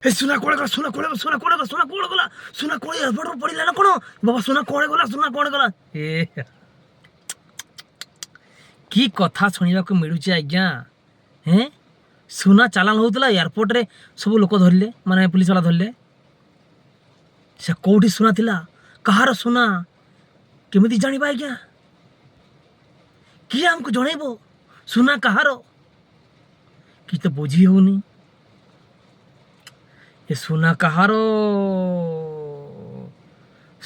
ଏ ସୁନା କୁଆଡ଼େ ଗଲା? ସୁନା କୁଆଡ଼େ ଗଲା? ସୁନା କୁଆଡ଼େ ଗଲା? ସୁନା କୁଆଡ଼େ ଗଲା? ସୁନା କୁଆଡ଼େ ଏୟାରପୋର୍ଟରୁ ପଡ଼ିଲା ନା କ'ଣ ବାବା? ସୁନା କୁଆଡ଼େ ଗଲା? ସୁନା କୁଆଡ଼େ ଗଲା? ଏ କି କଥା ଶୁଣିବାକୁ ମିଳୁଛି ଆଜ୍ଞା? ହେଁ, ସୁନା ଚାଲାଣ ହେଉଥିଲା, ଏୟାରପୋର୍ଟରେ ସବୁ ଲୋକ ଧରିଲେ, ମାନେ ପୁଲିସ ବାଲା ଧରିଲେ। ସେ କେଉଁଠି ସୁନା ଥିଲା, କାହାର ସୁନା, କେମିତି ଜାଣିବା ଆଜ୍ଞା? କିଏ ଆମକୁ ଜଣେଇବ ସୁନା କାହାର? କିଛି ତ ବୁଝି ହେଉନି। ଏ ସୁନା କାହାର?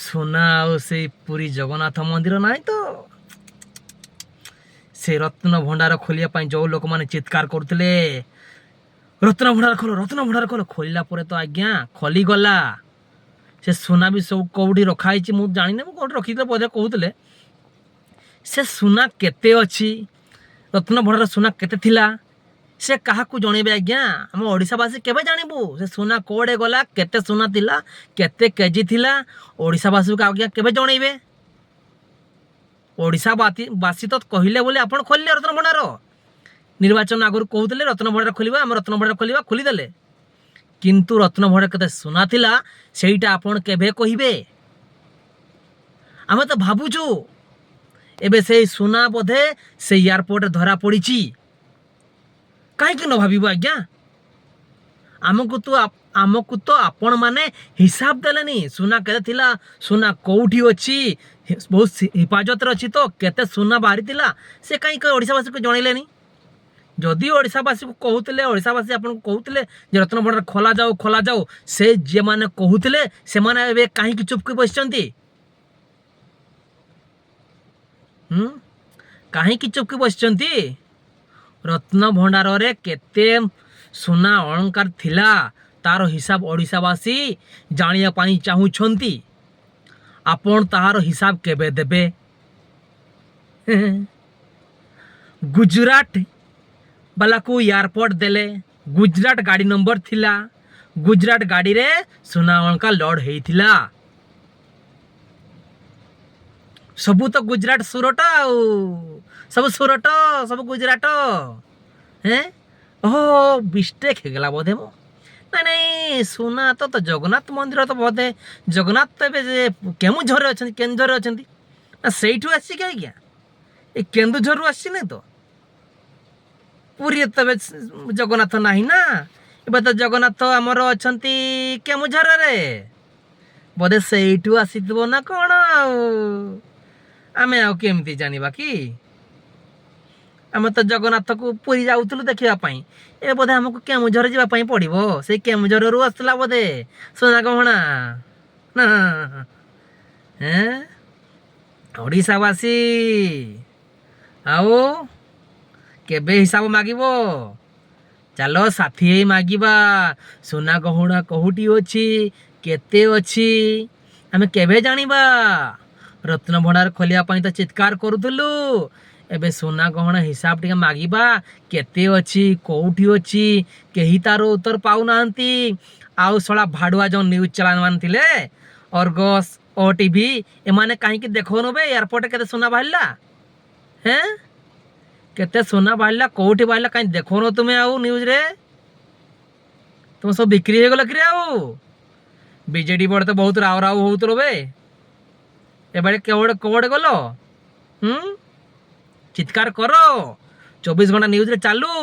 ସୁନା ଆଉ ସେଇ ପୁରୀ ଜଗନ୍ନାଥ ମନ୍ଦିର ନାହିଁ ତ? ସେ ରତ୍ନ ଭଣ୍ଡାର ଖୋଲିବା ପାଇଁ ଯେଉଁ ଲୋକମାନେ ଚିତ୍କାର କରୁଥିଲେ, ରତ୍ନ ଭଣ୍ଡାର ଖୋଲ, ରତ୍ନ ଭଣ୍ଡାର ଖୋଲ, ଖୋଲିଲା ପରେ ତ ଆଜ୍ଞା ଖୋଲିଗଲା। ସେ ସୁନା ବି ସବୁ କେଉଁଠି ରଖା ହେଇଛି ମୁଁ ଜାଣିନି। ମୁଁ କେଉଁଠି ରଖିଥିଲେ ବୋଧେ କହୁଥିଲେ। ସେ ସୁନା କେତେ ଅଛି, ରତ୍ନ ଭଣ୍ଡାର ସୁନା କେତେ ଥିଲା, ସେ କାହାକୁ ଜଣେଇବେ ଆଜ୍ଞା? ଆମ ଓଡ଼ିଶାବାସୀ କେବେ ଜାଣିବୁ ସେ ସୁନା କୁଆଡ଼େ ଗଲା, କେତେ ସୁନା ଥିଲା, କେତେ କେଜି ଥିଲା? ଓଡ଼ିଶାବାସୀକୁ ଆଜ୍ଞା କେବେ ଜଣେଇବେ? ଓଡ଼ିଶାବାସୀ ବାସୀ ତ କହିଲେ ବୋଲି ଆପଣ ଖୋଲିଲେ ରତ୍ନ ଭଣ୍ଡାର। ନିର୍ବାଚନ ଆଗରୁ କହୁଥିଲେ ରତ୍ନ ଭଣ୍ଡାର ଖୋଲିବା, ଆମେ ରତ୍ନ ଭଣ୍ଡାର ଖୋଲିବା, ଖୋଲିଦେଲେ। କିନ୍ତୁ ରତ୍ନ ଭଣ୍ଡାର କେତେ ସୁନା ଥିଲା, ସେଇଟା ଆପଣ କେବେ କହିବେ? ଆମେ ତ ଭାବୁଛୁ ଏବେ ସେଇ ସୁନା ବୋଧେ ସେଇ ଏୟାରପୋର୍ଟରେ ଧରା ପଡ଼ିଛି। କାହିଁକି ନ ଭାବିବୁ ଆଜ୍ଞା? ଆମକୁ ତ ଆପଣମାନେ ହିସାବ ଦେଲେନି। ସୁନା କେତେ ଥିଲା, ସୁନା କେଉଁଠି ଅଛି, ବହୁତ ହିଫାଜତରେ ଅଛି ତ? କେତେ ସୁନା ବାହାରିଥିଲା, ସେ କାହିଁକି ଓଡ଼ିଶାବାସୀକୁ ଜଣେଇଲେନି? ଯଦି ଓଡ଼ିଶାବାସୀକୁ କହୁଥିଲେ, ଓଡ଼ିଶାବାସୀ ଆପଣଙ୍କୁ କହୁଥିଲେ ଯେ ରତ୍ନଭଣ୍ଡାର ଖୋଲା ଯାଉ, ଖୋଲା ଯାଉ, ସେ ଯେଉଁମାନେ କହୁଥିଲେ ସେମାନେ ଏବେ କାହିଁକି ଚୁପ୍ କରି ବସିଛନ୍ତି? ହୁଁ, କାହିଁକି ଚୁପ୍ କରି ବସିଛନ୍ତି? ରତ୍ନଭଣ୍ଡାରରେ କେତେ ସୁନା ଅଳଙ୍କାର ଥିଲା, ତାର ହିସାବ ଓଡ଼ିଶାବାସୀ ଜାଣିବା ପାଇଁ ଚାହୁଁଛନ୍ତି। ଆପଣ ତାହାର ହିସାବ କେବେ ଦେବେ? ଗୁଜୁରାଟ ବାଲାକୁ ଏୟାରପୋର୍ଟ ଦେଲେ। ଗୁଜୁରାଟ ଗାଡ଼ି ନମ୍ବର ଥିଲା, ଗୁଜୁରାଟ ଗାଡ଼ିରେ ସୁନା ଅଳଙ୍କାର ଲୋଡ଼ ହେଇଥିଲା। ସବୁ ତ ଗୁଜୁରାଟ, ସୁରଟ, ଆଉ ସବୁ ସୁରଟ, ସବୁ ଗୁଜୁରାଟ। ହେଁ, ଓହୋ, ମିଷ୍ଟେକ୍ ହେଇଗଲା ବୋଧେ। ମୁଁ ନାଇଁ ନାଇଁ, ସୁନା ତ ଜଗନ୍ନାଥ ମନ୍ଦିର ତ ବୋଧେ, ଜଗନ୍ନାଥ ତ ଏବେ ଯେ କେଉଁଝରରେ ଅଛନ୍ତି, କେନ୍ଦୁଝରରେ ଅଛନ୍ତି ନା, ସେଇଠୁ ଆସିଛି କି ଆଜ୍ଞା? ଏ କେନ୍ଦୁଝରରୁ ଆସିଛି ନାଇଁ ତ? ପୁରୀରେ ତ ଏବେ ଜଗନ୍ନାଥ ନାହିଁ ନା, ଏବେ ତ ଜଗନ୍ନାଥ ଆମର ଅଛନ୍ତି କେଉଁଝରରେ। ବୋଧେ ସେଇଠୁ ଆସିଥିବ ନା କ'ଣ? ଆଉ ଆମେ ଆଉ କେମିତି ଜାଣିବା କି? ଆମେ ତ ଜଗନ୍ନାଥକୁ ପୁରୀ ଯାଉଥିଲୁ ଦେଖିବା ପାଇଁ, ଏ ବୋଧେ ଆମକୁ କେଉଁଝର ଯିବା ପାଇଁ ପଡ଼ିବ। ସେଇ କେଉଁଝରରୁ ଆସୁଥିଲା ବୋଧେ ସୁନା ଗହଣା ନା? ହେଁ, ଓଡ଼ିଶାବାସୀ ଆଉ କେବେ ହିସାବ ମାଗିବ? ଚାଲ ସାଥୀ ହେଇ ମାଗିବା। ସୁନା ଗହଣା କୋଉଠି ଅଛି, କେତେ ଅଛି, ଆମେ କେବେ ଜାଣିବା? ରତ୍ନ ଭଣ୍ଡାର ଖୋଲିବା ପାଇଁ ତ ଚିତ୍କାର କରୁଥିଲୁ, ଏବେ ସୁନା ଗହଣା ହିସାବ ଟିକେ ମାଗିବା। କେତେ ଅଛି, କୋଉଠି ଅଛି, କେହି ତାର ଉତ୍ତର ପାଉନାହାନ୍ତି। ଆଉ ଶଳା ଭାଡ଼ୁଆ ଯେଉଁ ନ୍ୟୁଜ୍ ଚ୍ୟାନେଲ୍ ମାନେ ଥିଲେ, ଅର୍ଗସ୍, ଓ ଟିଭି, ଏମାନେ କାହିଁକି ଦେଖାଉନ ବେ ଏୟାରପୋର୍ଟରେ କେତେ ସୁନା ବାହାରିଲା? ହେଁ, କେତେ ସୁନା ବାହାରିଲା, କୋଉଠି ବାହାରିଲା, କାହିଁ ଦେଖାଉନ ତୁମେ ଆଉ ନ୍ୟୁଜ୍ରେ? ତୁମ ସବୁ ବିକ୍ରି ହେଇଗଲ କିରେ? ଆଉ ବିଜେଡି ବଡ଼ ତ ବହୁତ ରାଉ ରାଉ ହଉଥିଲ ବେ, ଏବାରେ କେଉଁଆଡ଼େ କୁଆଡ଼େ ଗଲ? ହୁଁ, ଚିତ୍କାର କର, 24 ଘଣ୍ଟା ନ୍ୟୁଜ୍ରେ ଚାଲୁ,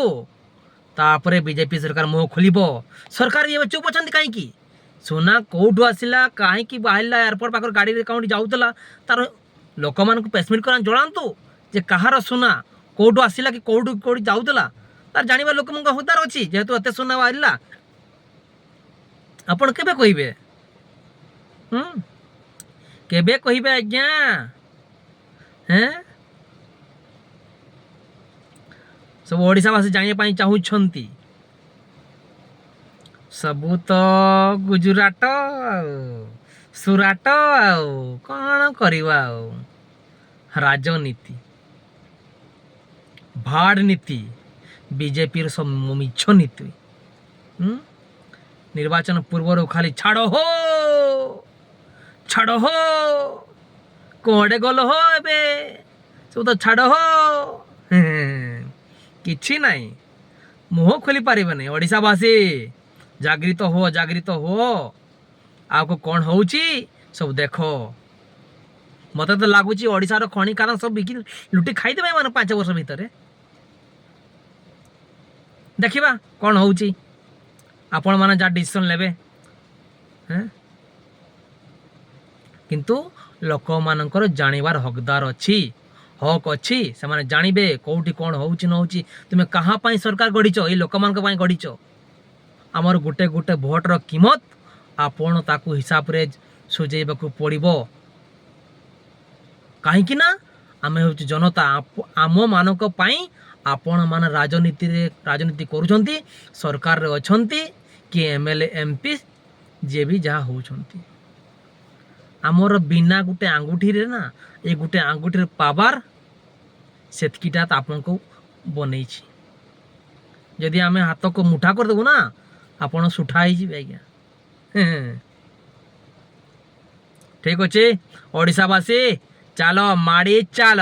ତାପରେ ବିଜେପି ସରକାର ମୁହଁ ଖୋଲିବ। ସରକାର ଏବେ ଚୁପ୍ ଅଛନ୍ତି କାହିଁକି? ସୁନା କେଉଁଠୁ ଆସିଲା, କାହିଁକି ବାହାରିଲା, ଏୟାରପୋର୍ଟ ପାଖରେ ଗାଡ଼ିରେ କେଉଁଠି ଯାଉଥିଲା, ତାର ଲୋକମାନଙ୍କୁ ପ୍ରେସମିଟ୍ କରା ଜଣାନ୍ତୁ ଯେ କାହାର ସୁନା, କେଉଁଠୁ ଆସିଲା କି କେଉଁଠୁ କେଉଁଠି ଯାଉଥିଲା, ତାର ଜାଣିବା ଲୋକଙ୍କ ହକଦାର ଅଛି। ଯେହେତୁ ଏତେ ସୁନା ବାହାରିଲା, ଆପଣ କେବେ କହିବେ? ହୁଁ, କେବେ କହିବେ ଆଜ୍ଞା? ହେଁ, ସବୁ ଓଡ଼ିଶାବାସୀ ଜାଣିବା ପାଇଁ ଚାହୁଁଛନ୍ତି। ସବୁ ତ ଗୁଜୁରାଟ ଆଉ ସୁରାଟ, ଆଉ କ'ଣ କରିବା? ଆଉ ରାଜନୀତି, ଭାଡ଼ ନୀତି, ବିଜେପିର ସବୁ ମିଛ ନୀତି। ନିର୍ବାଚନ ପୂର୍ବରୁ ଖାଲି ଛାଡ଼ ହୋ, ଛାଡ଼ ହୋ, କୁଆଡ଼େ ଗଲ ହୋ? ଏବେ ସବୁ ତ ଛାଡ଼ ହୋ, କିଛି ନାହିଁ, ମୁହଁ ଖୋଲି ପାରିବେନି। ଓଡ଼ିଶାବାସୀ ଜାଗୃତ ହୁଅ, ଜାଗୃତ ହୁଅ। ଆଗକୁ କ'ଣ ହେଉଛି ସବୁ ଦେଖ। ମୋତେ ତ ଲାଗୁଛି ଓଡ଼ିଶାର ଖଣି ଖାଦାନ ସବୁ ବିକି ଲୁଟି ଖାଇଦେବେ ଏମାନେ 5 ବର୍ଷ ଭିତରେ। ଦେଖିବା କ'ଣ ହେଉଛି। ଆପଣମାନେ ଯାହା ଡିସିସନ୍ ନେବେ। ହେଁ, କିନ୍ତୁ ଲୋକମାନଙ୍କର ଜାଣିବାର ହକଦାର ଅଛି, ହକ୍ ଅଛି। ସେମାନେ ଜାଣିବେ କେଉଁଠି କ'ଣ ହେଉଛି ନ ହେଉଛି। ତୁମେ କାହା ପାଇଁ ସରକାର ଗଢ଼ିଛ? ଏଇ ଲୋକମାନଙ୍କ ପାଇଁ ଗଢ଼ିଛ। ଆମର ଗୋଟେ ଗୋଟେ ଭୋଟର କିମତ ଆପଣ ତାକୁ ହିସାବରେ ସୁଝେଇବାକୁ ପଡ଼ିବ। କାହିଁକି ନା ଆମେ ହେଉଛୁ ଜନତା। ଆମମାନଙ୍କ ପାଇଁ ଆପଣମାନେ ରାଜନୀତିରେ ରାଜନୀତି କରୁଛନ୍ତି, ସରକାରରେ ଅଛନ୍ତି କି ଏମଏଲଏ, ଏମପି, ଯିଏ ବି ଯାହା ହେଉଛନ୍ତି। ଆମର ବିନା ଗୋଟେ ଆଙ୍ଗୁଠିରେ ନା, ଏ ଗୋଟେ ଆଙ୍ଗୁଠିର ପାୱାର ସେତିକିଟା ତ ଆପଣଙ୍କୁ ବନେଇଛି। ଯଦି ଆମେ ହାତକୁ ମୁଠା କରିଦେବୁ ନା, ଆପଣ ସୁଠା ହେଇଯିବେ ଆଜ୍ଞା। ଠିକ ଅଛି ଓଡ଼ିଶାବାସୀ, ଚାଲ, ମାଡ଼ି ଚାଲ।